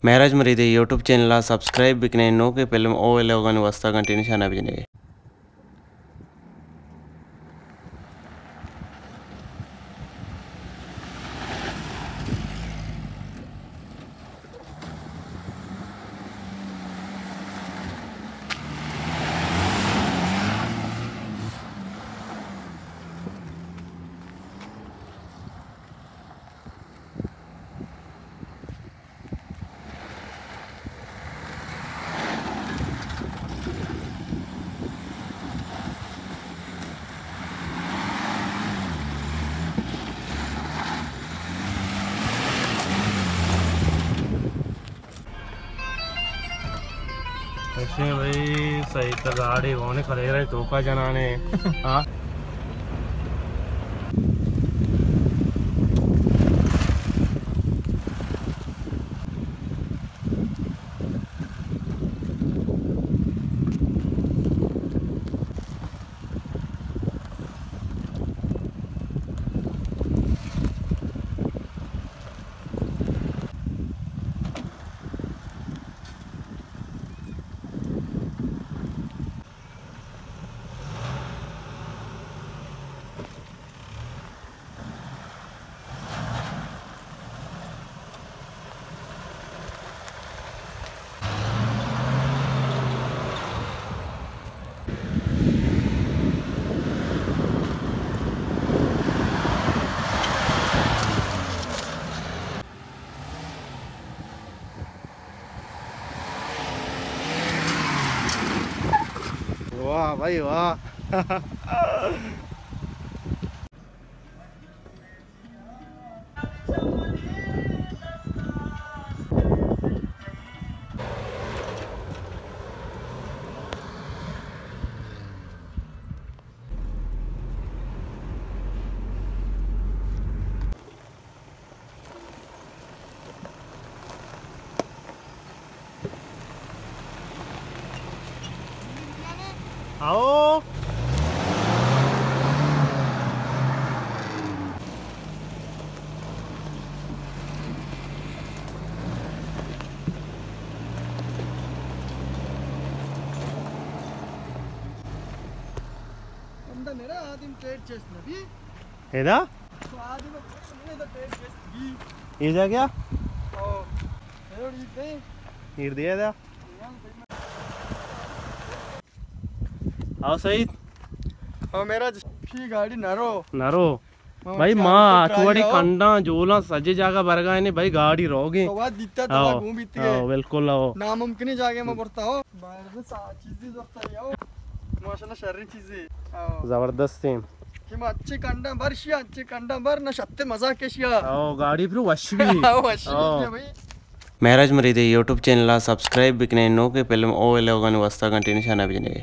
مہراج مرید ءِ YouTube channel ءَ سبسکرائب بکنے، نوکیں فلم او ویلاگانی واسطہ گھنٹی نشانہ بجنے۔ اشیں بھائی، سعید ءِ گاڑی گون کھلے رہے توکا جنانے۔ ہاں۔ واہ بھائی واہ۔ آؤ۔ ادا میرا آدم ٹیٹ چیس نبی۔ ادا؟ تو آدم میرا ٹیٹ چیس نبی۔ ادا کیا؟ او۔ ایر دے۔ ایر دے ادا۔ آؤ سعید۔ او میرا جی گاڑی نہ رو۔ نہ رو۔ بھائی، ما اچ وڑیں کنڈاں، جولاں، سجے جاگہ برگا نے بھائی، گاڑی روگیں۔ تو واد دیتا تو ہاؤ، گون بیتی ہے۔ ہاؤ، بالکل ہاؤ۔ ناممکنیں جاگہ ما برتا ہو۔ باہر سے سا-، چیزی زرتا ہے ہو۔ ماشاءاللہ شریں چیزی۔ ہاؤ۔ زبردستیں۔ کہ ما اچھے کنڈاں بر شیا، اچھے کنڈاں بر نہ شتے مزاق کے شیا۔ ہاؤ، گاڑی پر وش بھی۔ ہاؤ، وش بھی ہاؤ۔ بھائی۔ مہراج مرید ءِ یوٹیوب چینل ءَ سبسکرائب بکنے، نوکیں فلم او ویلاگانی واسطہ گھنٹی نشانہ بجنے۔